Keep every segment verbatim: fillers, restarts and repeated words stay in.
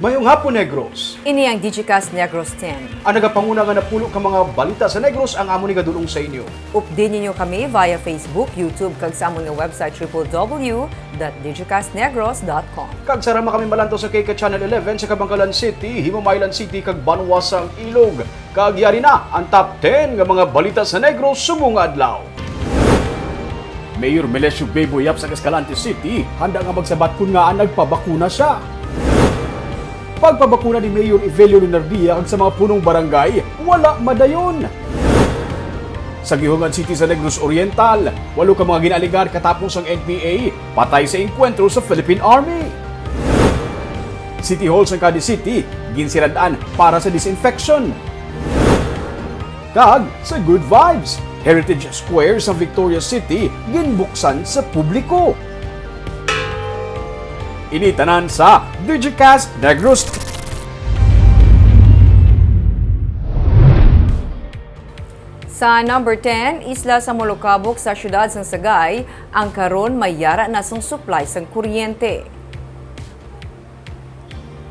Mayong hapon, Negros. Ini ang Digicast Negros ten. Ang nagapanguna nga napulo ka mga balita sa Negros ang amo ni gadulong sa inyo. Updi ninyo kami via Facebook, YouTube, kag sa amon nga website triple W dot digicastnegros dot com. Kag sarama kami malantaw sa K K Channel eleven sa Kabankalan City, Himamaylan City, kag Banwa sang Ilog. Kag yari na ang top ten nga mga balita sa Negros subong nga adlaw. Mayor Melesio Bebo Yap sa Escalante City handa nga magsabat kon ngaa nagpabakuna sia. Pagpabakuna ni Mayor Evelio Lunardia kag sa mga punong barangay, wala madayon. Sa Guihogan City sa Negros Oriental, walo ka mga ginaaligar katapos ang N P A patay sa engkwentro sa Philippine Army. City Hall sang Cadiz City ginsirad-an para sa disinfection. Kag sa Good Vibes, Heritage Square sa Victoria City ginbuksan sa publiko. Ini tanan sa Digicast Negros. Sa number ten, isla sa Molokabok sa siyudad sang Sagay, ang karon may yara na sang supply sang kuryente.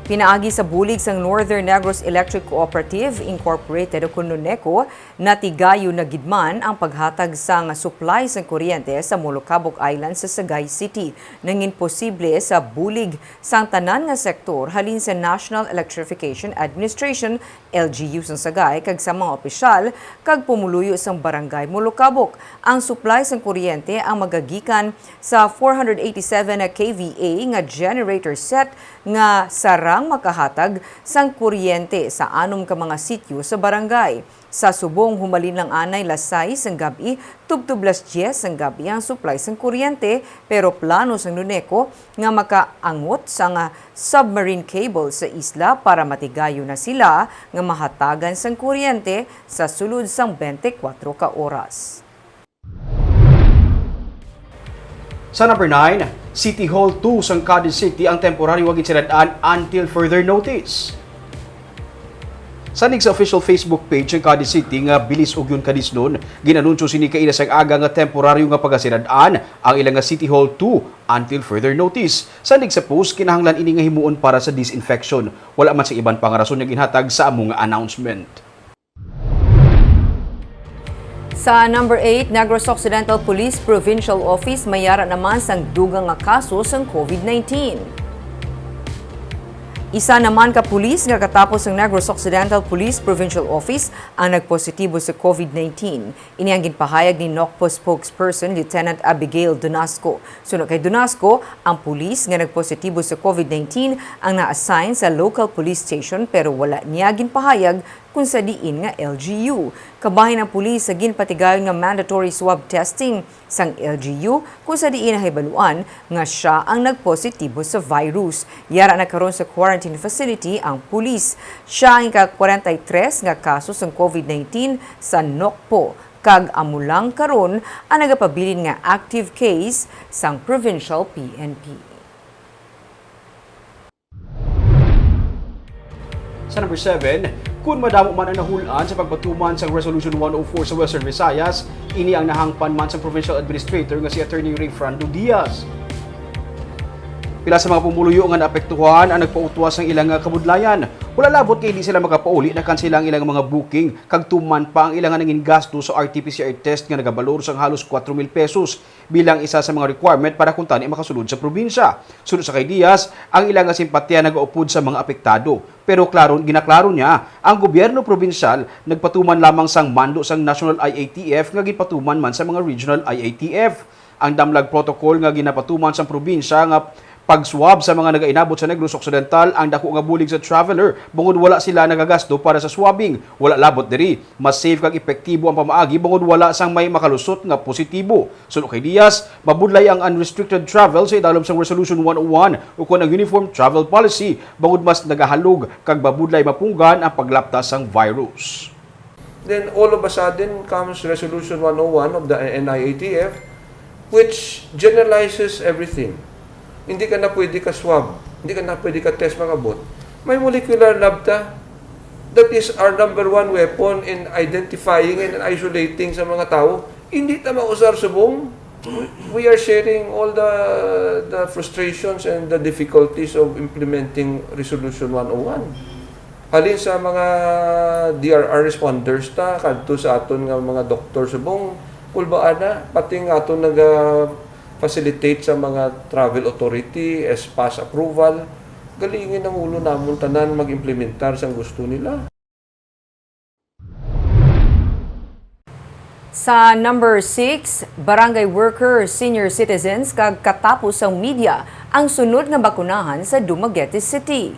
Pinaagi sa bulig sang Northern Negros Electric Cooperative Incorporated o kun NONECO, natigayon na gid man ang paghatag sang supply sang kuryente sa Molokabok Island sa Sagay City. Nangin posible sa bulig sang tanan nga sektor halin sa National Electrification Administration, L G U, sang Sagay kag sa mga opisyal kag pumuluyo sang Barangay Molokabok. Ang supply sang kuryente ang magagikan sa four hundred eighty-seven K V A nga generator set nga sarang makahatag sang kuryente sa anom ka mga sityo sa barangay. Sa subong, humalin lang anay las sais sang gab-i tubtob las dyes sang gab-i ang supply sang kuryente, pero plano sang NONECO nga makaangot sang submarine cable sa isla para matigayon na sila nga mahatagan sang kuryente sa sulod sang twenty-four ka oras. Sa number nine, City Hall two sang Cadiz City ang temporaryo nga ginsirad-an until further notice. Sanig sa official Facebook page sang Cadiz City nga Bilis Ugyon Cadiznon, gin-anunsyo sini kaina sang aga nga temporaryo nga pagasirad-an ang ila nga City Hall two until further notice. Sanig sa post, kinahanglan ini nga himuon para sa disinfection. Wala man sa iban pa nga rason nga ginhatag sa amo nga announcement. Sa number eight, Negros Occidental Police Provincial Office mayara naman sang dugang nga kaso sang COVID nineteen. Isa naman ka pulis nga katapos sang Negros Occidental Police Provincial Office ang nagpositibo sa COVID nineteen. Ini ang ginpahayag ni NOCPO spokesperson Lieutenant Abigail Donasco. Suno kay Donasco, ang pulis nga nagpositibo sa COVID nineteen ang na-assign sa local police station pero wala niya ginpahayag kung sa diin nga L G U. Kabahin ang pulis sa ginpatigayon nga mandatory swab testing sang L G U, kung sa diin nahibaluan nga sia ang nagpositibo sa virus. Yara na karon sa quarantine facility ang pulis. Sia ang ika-kwarenta y tres nga kaso sang COVID nineteen sa NOCPO, kag amo lang karon ang nagapabilin nga active case sang provincial P N P. Sa number seven, kun madamo man ang nahul-an sa pagpatuman sang Resolution one oh four sa Western Visayas, ini ang nahangpan man sang provincial administrator nga si Attorney Rayfrando Diaz. Pila sa mga pumuluyo nga naapektuhan ang nagpautwas sang ilang nga kabudlayan. Wala labot kay di sila makapauli, nakansela ang ilang mga booking, kag tuman pa ang ilang nga nangin gasto sa R T P C R test nga nagabalor sang halos kuwatro mil pesos bilang isa sa mga requirement para kuntani makasulod sa probinsya. Suno sa kay Diaz, ang ila nga simpatiya nagaupod sa mga apektado. Pero klaro, ginaklaro niya, ang gobyerno probinsyal nagpatuman lamang sang mando sang National I A T F nga ginpatuman man sa mga regional I A T F. Ang damlag protocol nga ginapatuman sang probinsya nga pag-swab sa mga nagainabot sa Negros Occidental ang dako nga bulig sa traveler, bangod wala sila nagagasto para sa swabbing. Wala labot diri, mas safe kag epektibo ang pamaagi bangod wala sang may makalusot nga positibo. Suno kay Diaz, mabudlay ang unrestricted travel sa idalom sang Resolution one oh one ukon ang Uniform Travel Policy, bangod mas nagahalog kag mabudlay mapunggan ang paglapta sang virus. Then all of a sudden comes Resolution one oh one of the N I A T F, which generalizes everything. Hindi ka na pwede ka-swab, hindi ka na pwede ka-test, mga bot. May molecular lab ta. That is our number one weapon in identifying and isolating sa mga tao. Hindi ta mausar subong. We are sharing all the, the frustrations and the difficulties of implementing Resolution one oh one. Halin sa mga D R R responders ta, kadto sa aton nga mga doktor subong, kulbaan na, pati nga aton naga-facilitate sa mga travel authority, S pass approval, galingin ang ulo namon tanan mag-implementar sang gusto nila. Sa number six, barangay worker, senior citizens, kag katapos sang media ang sunod nga bakunahan sa Dumaguete City.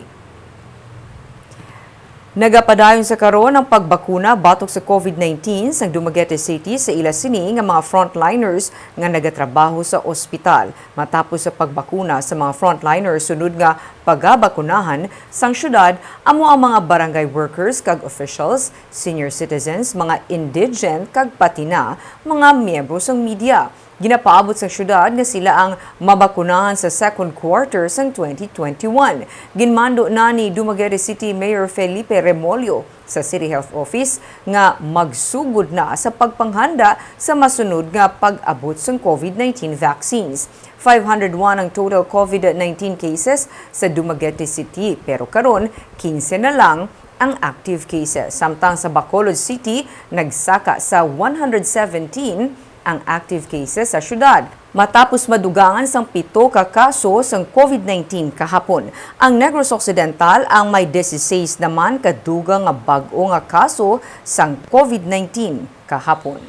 Nagapadayon sa karon ang pagbakuna batok sa COVID nineteen sang Dumaguete City sa ila sini nga mga frontliners nga nagatrabaho sa ospital. Matapos sa pagbakuna sa mga frontliners sunod nga pagabakunahan sang syudad, amo ang mga barangay workers kag officials, senior citizens, mga indigent, kag pati na mga miyembro sang media. Ginapaabot sang syudad nga sila ang mabakunahan sa second quarter sang twenty twenty-one. Ginmando na ni Dumaguete City Mayor Felipe Remollo sa City Health Office nga magsugod na sa pagpanghanda sa masunod nga pag-abot sang COVID nineteen vaccines. Five hundred one ang total COVID nineteen cases sa Dumaguete City, pero karon kinse na lang ang active cases. Samtang sa Bacolod City, nagsaka sa one hundred seventeen ang active cases sa syudad. Matapos madugangan sang pito ka kaso sang COVID nineteen kahapon, ang Negros Occidental ang may dieciséis naman ka dugang nga bag-o nga kaso sang COVID nineteen kahapon.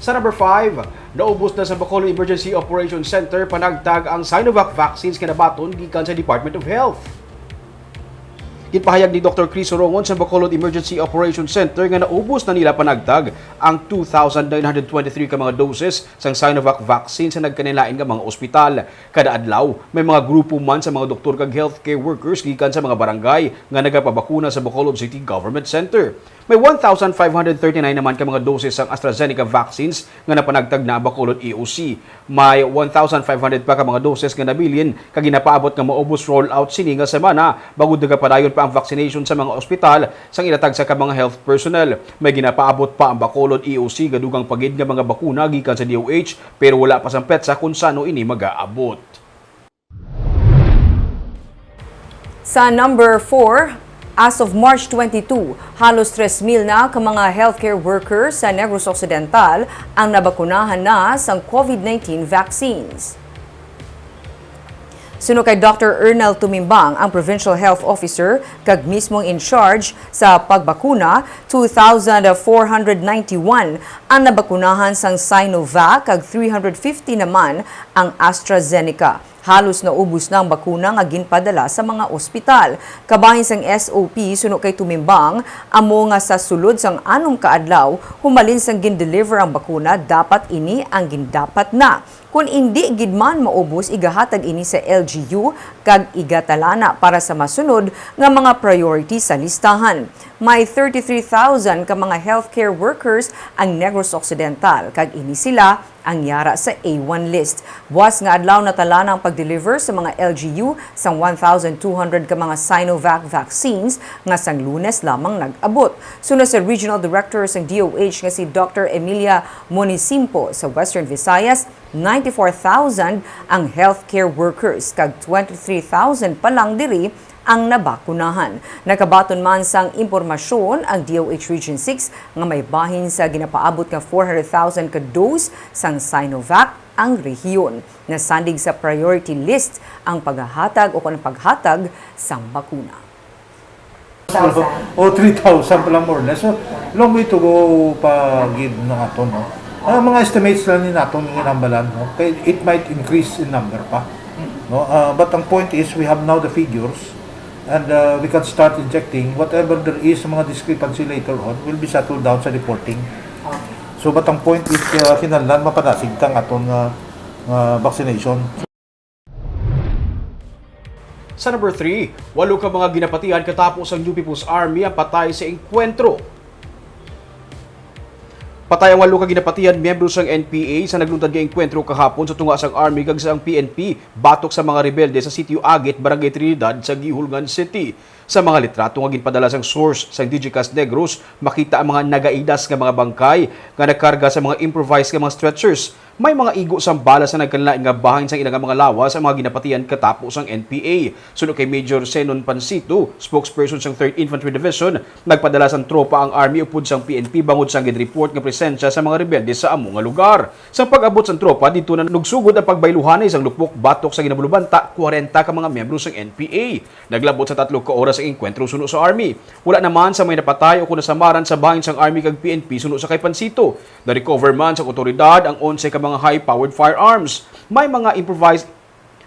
Sa number five, naubos na sa Bacolod Emergency Operations Center panagtag ang Sinovac vaccines nga nabaton gikan sa Department of Health. Ginpahayag ni Doktor Chris Sorongon sa Bacolod Emergency Operations Center nga naubos na nila panagtag ang two thousand nine hundred twenty-three ka mga doses sang Sinovac vaccine sa nagkanilain nga mga ospital. Kada adlaw, may mga grupo man sa mga doktor kag healthcare workers gikan sa mga barangay nga nagapabakuna sa Bacolod City Government Center. May one thousand five hundred thirty-nine naman ka mga doses sang AstraZeneca vaccines nga napanagtag na ang Bacolod E O C. May one thousand five hundred pa ka mga doses nga nabilin kag ginapaabot nga maubos rollout sini nga semana, bangod nagapadayon pa ang vaccination sa mga ospital sang ilatag sa ka mga health personnel. May ginapaabot pa ang Bacolod E O C nga dugang pa gid nga mga bakuna gikan sa D O H, pero wala pa sang petsa kon sano ini magaabot. Sa number four, as of March twenty-two, halos tres mil na ka mga healthcare workers sa Negros Occidental ang nabakunahan na sang COVID nineteen vaccines. Suno kay Doctor Ernel Tumimbang, ang Provincial Health Officer kag mismong in charge sa pagbakuna, two thousand four hundred ninety-one ang nabakunahan sang Sinovac kag three hundred fifty naman ang AstraZeneca. Halos naubos na ang bakuna nga ginpadala sa mga ospital. Kabahin sang S O P, suno kay Tumimbang, amo nga sa sulod sang anom ka adlaw humalin sang gin-deliver ang bakuna, dapat ini ang gindapat na. Kon indi gid man maubos, igahatag ini sa L G U kag igatalana para sa masunod nga mga priority sa listahan. May thirty-three thousand ka mga healthcare workers ang Negros Occidental, kag ini sila ang yara sa A one list. Buas nga adlaw natalana ang pag-deliver sa mga L G U sang one thousand two hundred ka mga Sinovac vaccines nga sang Lunes lamang nag-abot. Suno sa Regional Director sang D O H nga si Doctor Emilia Monisimpo, sa Western Visayas, ninety-four thousand ang healthcare workers kag twenty-three thousand pa lang diri ang nabakunahan. Nakabaton man sang impormasyon ang D O H Region six nga may bahin sa ginapaabot nga four hundred thousand ka dose sang Sinovac ang rehiyon. Nasandig sa priority list ang paghahatag o kon paghatag sang bakuna. O three thousand pa lang, more or less. So, long way to go pa gid na ato, no? Ah, mga estimates lang ni naton nga ginambalan, no? Kay it might increase in number pa. No? Ah, but ang point is, we have now the figures and ah, we can start injecting. Whatever there is, mga discrepancy later on will be settled down sa reporting. So, but ang point is, ah, kinahanglan mapadasig ta ang aton nga, nga vaccination. Sa number three, walo ka mga ginapatihan katapos ang New People's Army ang patay sa engkwentro. Patay ang walo ka ginapatihan miyembro sang N P A sa nagluntad nga engkwentro kahapon sa tunga sang Army kag sang P N P batok sa mga rebelde sa Sitio Agit, Barangay Trinidad sa Guihulngan City. Sa mga litrato nga ginpadala sang source sang Digicast Negros, makita ang mga nagaidas nga mga bangkay nga nagkarga sa mga improvised nga mga stretchers. May mga igo sang bala sa nagkalain nga bahin sang ilang mga lawas ang mga ginapatihan katapo sang N P A. Suno kay Major Zenon Pansito, spokesperson sang Third Infantry Division, nagpadala sang tropa ang Army upod sang P N P bangod sang gin-report nga presensya sa mga rebelde sa amo nga lugar. Sa pag-abot sang tropa, didto na nagsugod ang pagbayluhanay sang lupok batok sa ginabulubanta kwarenta ka mga miyembro sang N P A. Naglabot sa tatlo ka oras ang engkwentro suno sa Army. Wala naman sa may napatay o kon nasamaran sa bahin sang Army kag P N P suno sa kay Pansito. Na-recover man sa awtoridad ang onse ka mga high-powered firearms. May mga improvised,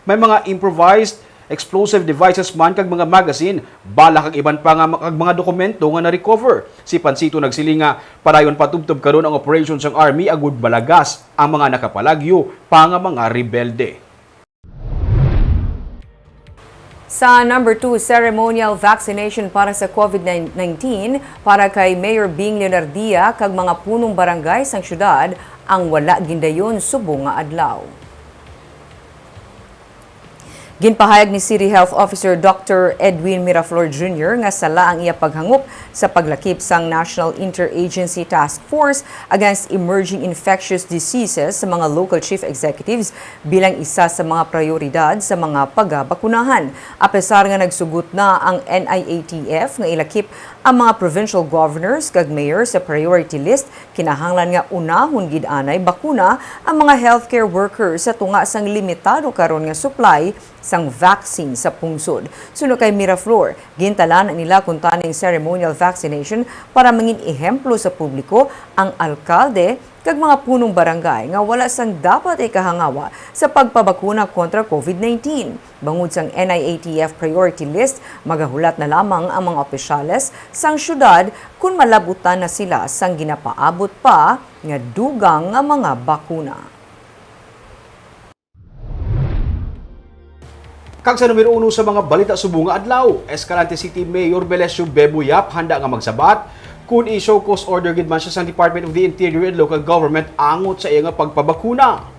may mga improvised explosive devices man kag mga magazine, bala kag iban pa nga ma-, kag mga dokumento nga na-recover. Si Pansito nagsiling nga padayon patubtob karon ang operation sang Army agud malagas ang mga nakapalagyo pa nga mga rebelde. Sa number two, ceremonial vaccination para sa COVID nineteen para kay Mayor Bing Leonardia kag mga punong barangay sang syudad ang wala gindayon subong nga adlaw. Ginpahayag ni City Health Officer Doctor Edwin Miraflor Junior nga sala ang iya paghangop sa paglakip sang National Interagency Task Force Against Emerging Infectious Diseases sa mga local chief executives bilang isa sa mga prayoridad sa mga pagabakunahan. Apesar nga nagsugot na ang N I A T F nga ilakip ang mga provincial governors kag mayor sa priority list, kinahanglan nga unahon gid anay bakuna ang mga healthcare workers sa tunga sang limitado karon nga supply sang vaccine sa pungsod. Suno kay Miraflor, gintalanan nila kuntani ang ceremonial vaccination para mangin ehemplo sa publiko ang alkalde kag mga punong barangay nga wala sang dapat ikahangawa sa pagpabakuna kontra COVID nineteen. Bangod sang N I A T F priority list, magahulat na lamang ang mga opisyales sang syudad kon malabutan na sila sang ginapaabot pa nga dugang nga mga bakuna. Kag sa numero uno sa mga balita subong nga adlaw, Escalante City Mayor Belesio Bebo Yap handa nga magsabat kon i-show cause order gid man siya sang Department of the Interior and Local Government angot sa iya nga pagpabakuna.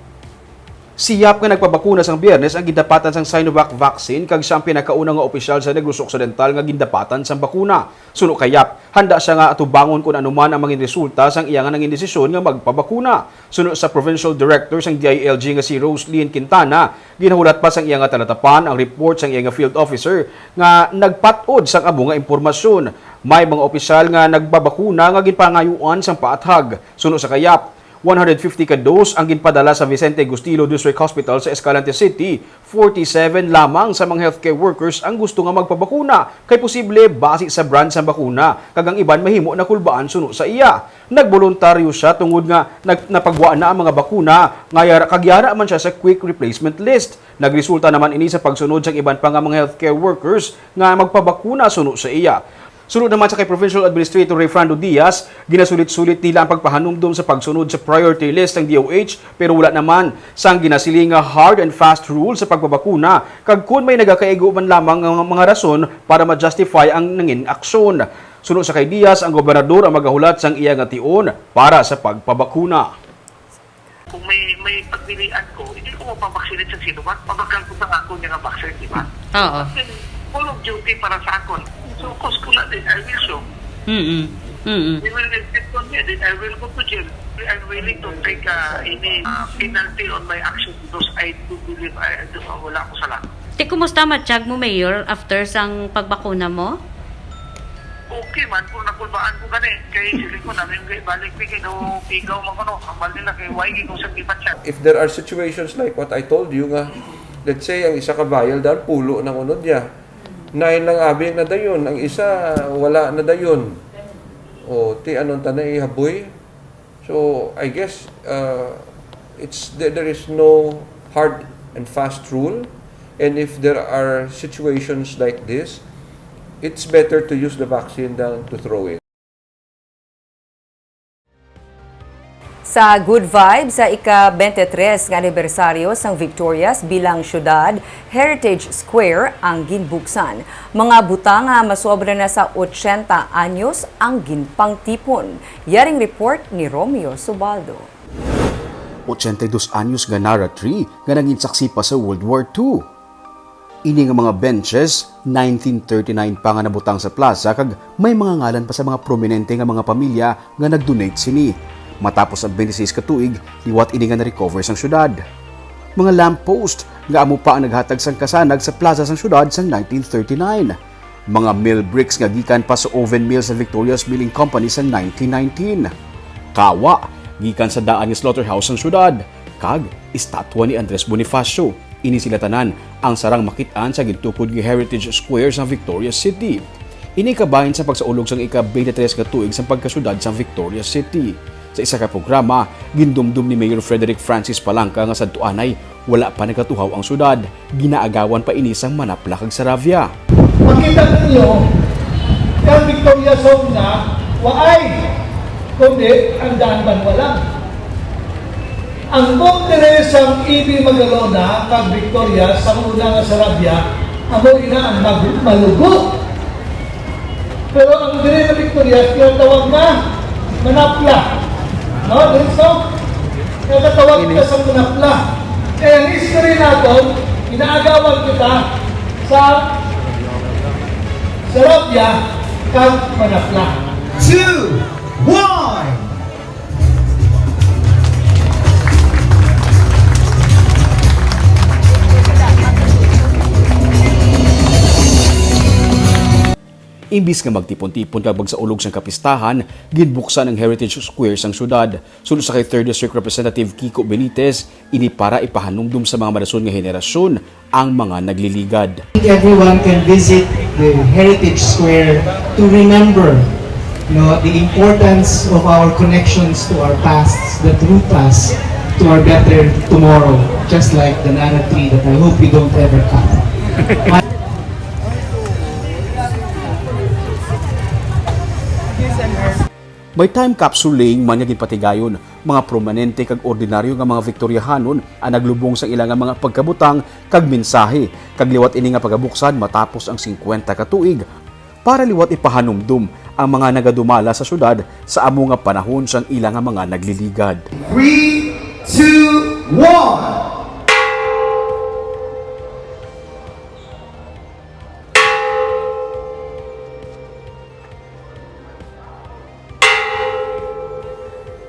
Si Yap nga nagpabakuna sang Biyernes ang gindapatan sang Sinovac vaccine kag siya ang pinakauna nga opisyal sa Negros Occidental nga gindapatan sang bakuna. Suno kay Yap, handa sia nga atubangon kon ano man ang mangin resulta sang iya nga nangin desisyon nga magpabakuna. Suno sa Provincial Director sang D I L G nga si Roselyn Quintana, ginahulat pa sang iya nga talatapan ang report sang iya nga field officer nga nagpat-od sang amo nga impormasyon. May mga opisyal nga nagpabakuna nga ginpangayuan sang paathag. Suno sa kay Yap, one hundred fifty ka dose ang ginpadala sa Vicente Gustilo District Hospital sa Escalante City. Forty-seven lamang sa mga healthcare workers ang gusto nga magpabakuna kay posible basi sa brand sang bakuna kag ang iban mahimo nakulbaan suno sa iya. Nagboluntaryo sia tungod nga nag-, napagwa na ang mga bakuna nga yara, kag yara man siya sa quick replacement list. Nagresulta naman ini sa pagsunod sang iban pa nga mga healthcare workers nga magpabakuna suno sa iya. Sunod naman sa kay Provincial Administrator Rayfrando Diaz, ginasulit-sulit nila ang pagpahanumdom sa pagsunod sa priority list sang D O H, pero wala naman sang ginasiling nga hard and fast rule sa pagpabakuna, kag kun may nagakaigo man lamang nga mga rason para ma-justify ang nangin aksyon. Suno sa kay Diaz, ang gobernador ang magahulat sang iya nga tion para sa pagpabakuna. Kung may, may pagpilian ko, hindi ko mapabaksinate sa Sinovac. Pabakal ko sa ako niya nga vaccine, di ba? Oo. Then, call of duty para sa akon. So, cause ko na din, I will show. Mm-mm. Mm-mm. They will insist on me, then I will go to jail. I'm willing to take, uh, any, uh, penalty on my action because I do believe I, I do, wala ko sala. Ti, kumusta matiyag mo, Mayor, after sang pagbakuna mo? Okay man, kung nakulbaan ko gani, kay sili ko namin kay balik mi kay daw pigaw man kuno, ang bali nila kay way ko sa iba siya. If there are situations like what I told you nga, let's say, ang isa ka vial daan, pulo na kuno niya. Nine lang abi ang nadayon, ang isa wala nadayon. O, ti anong tanay ihaboy? So, I guess, uh, it's, there, there is no hard and fast rule. And if there are situations like this, it's better to use the vaccine than to throw it. Sa good vibes sa ika-twenty-three nga anibersaryo sang Victorias bilang syudad, Heritage Square ang ginbuksan. Mga butang nga masobra na sa ochenta anyos ang ginpangtipon. Yaring report ni Romeo Subaldo. Ochenta y dos anyos nga Nara Tree nga nangin saksi pa sa World War Two. Ini nga mga benches, nineteen thirty-nine pa nga nabutang sa plaza kag may mga ngalan pa sa mga prominente nga mga pamilya nga nag-donate sini. Matapos ang twenty-six ka tuig, liwat ini nga na-recover sang syudad. Mga lamppost nga amo pa ang naghatag sang kasanag sa plaza sang syudad sang nineteen thirty-nine. Mga mill bricks nga gikan pa sa oven mill sa Victoria's Milling Company sang nineteen nineteen. Kawa, gikan sa daan nga slaughterhouse sang syudad, kag estatwa ni Andres Bonifacio. Ini sila tanan ang sarang makit-an sa gintukod nga Heritage Square sa Victoria City. Ini kabahin sa pagsaulog sang ika-twenty-three ka tuig sang pagkasyudad sa Victoria City. Sa isa ka programa, gindumdom ni Mayor Frederick Francis Palanca nga sadto anay wala pa nagkatuhaw ang syudad. Ginaagawan pa ini sang Manapla kag Saravia. Makita ninyo, kang Victoria Zone na waay, kundi ang daan banwa lang. Ang boundary sang E B Magalona kag Victoria sa una nga Sarabia, amo ina ang mag- malugo. Pero ang diri na Victoria, tinatawag na Manapla. No, diri so, tinatawag kita sa Manapla. Kaya ang history naton, inaagawan kita sa Sarabia kag Manapla. Two, one! Imbis nga magtipon-tipon kag magsaulog sang kapistahan, ginbuksan ang Heritage Square sang syudad. Suno sa kay Third District Representative Kiko Benitez, ini para ipahanumdom sa mga madason nga henerasyon ang mga nagliligad. Everyone can visit the Heritage Square to remember, you know, the importance of our connections to our pasts that root us to our better tomorrow, just like the Nara tree that I hope we don't ever cut. May time capsule laying man nga ginpatigayon, mga prominente kag ordinaryo nga mga Victoriahanon ang naglubong sa ila nga mga pagkabutang kag mensahe, kag liwat ini nga pagabuksan matapos ang singkwenta ka tuig, para liwat ipahanumdom ang mga nagadumala sa syudad sa amo nga panahon sang ila nga mga nagliligad. Three, two, one!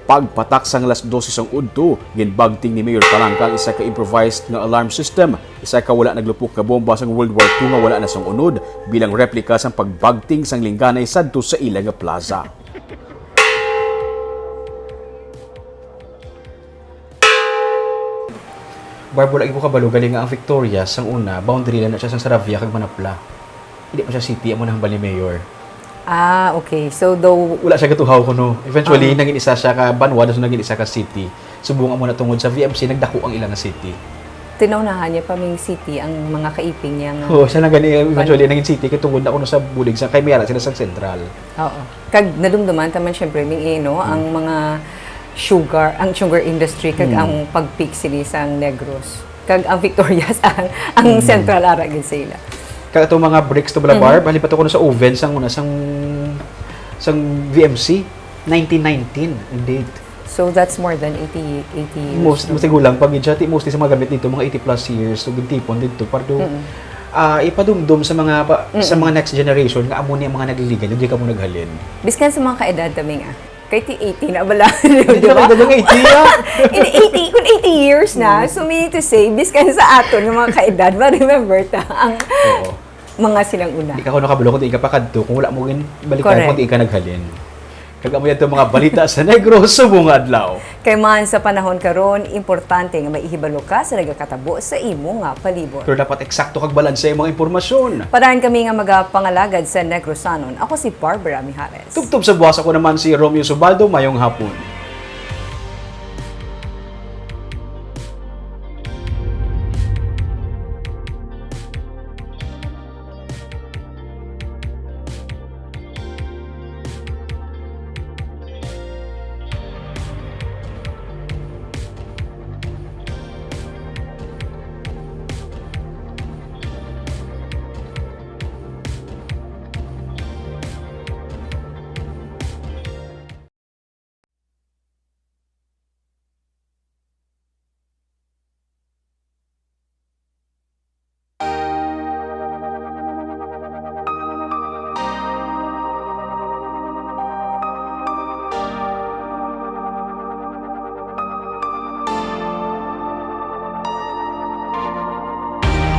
Pagpatak sang alas dose sang udto, ginbagting ni Mayor Palanca ang isa ka improvised nga alarm system, isa ka wala naglupok nga bomba sang World War Two nga wala na sang unod, bilang replika sang pagbagting sang lingganay sadto sa ila nga plaza. Barb, wala gyud ko kabalo gali nga ang Victoria sang una, boundary lang na siya sang Saravia kag Manapla. Hindi pa siya city, amo na hambal ni Mayor. Ah, okay. So, though... Wala siya gatuhaw kuno. Eventually, naging isa siya ka banwa, daw naging isa ka city. Subong amo na tungod sa V M C, nagdako ang ila nga city. Tinawnahan niya pa ming city ang mga kaiping niya nga... Oo, siya na gani, eventually, naging city, kay tungod na kuno sa bulig sa, kay may ara sila sa central. Oo. Kag nadumduman ta man, syempre, ming eh, no, ang mga sugar, ang sugar industry, kag ang pag-peak sini sang Negros. Kag ang Victorias, ang, ang central ara gid sa ila. Kag atong mga bricks to, bala, Barb, halin pa to kuno sa oven sang una, sang, sang V M C, nineteen nineteen ang date. So that's more than eighty, eighty years. Most, no? Mostly gulang pa gid siya. Ti-, mostly sa mga gamit dito, mga eighty plus years, so gintipon dito para do, ah, ipadumdom sa mga pa, sa mga next generation nga amo ni ang mga nagliligan, hindi ka mo naghalin. Biskan sa mga kaedad ta, ming, ah. Kay ti eighty na bala. Hindi na kaedad ang eighty, ah. Hindi, eighty, kung eighty years na, so meaning to say, biskan sa aton nga mga kaedad, ma-remember ta ang Oo. mga silang una. Di ka ko nakabalo kung di ka pakadto, kung wala mo gin balikan Correct. Kung di ka naghalin. Kag amo yadto mga balita sa Negros subong nga adlaw. Kay man sa panahon karon, importante nga maihibalo ka sa nagakatabo sa imo nga palibot. Pero dapat eksakto kag balanse ang mga impormasyon. Parahan kami nga magapangalagad sa Negrosanon. Ako si Barbara Mijares. Tubtob sa buwas, ako naman si Romeo Subaldo. Mayong hapon.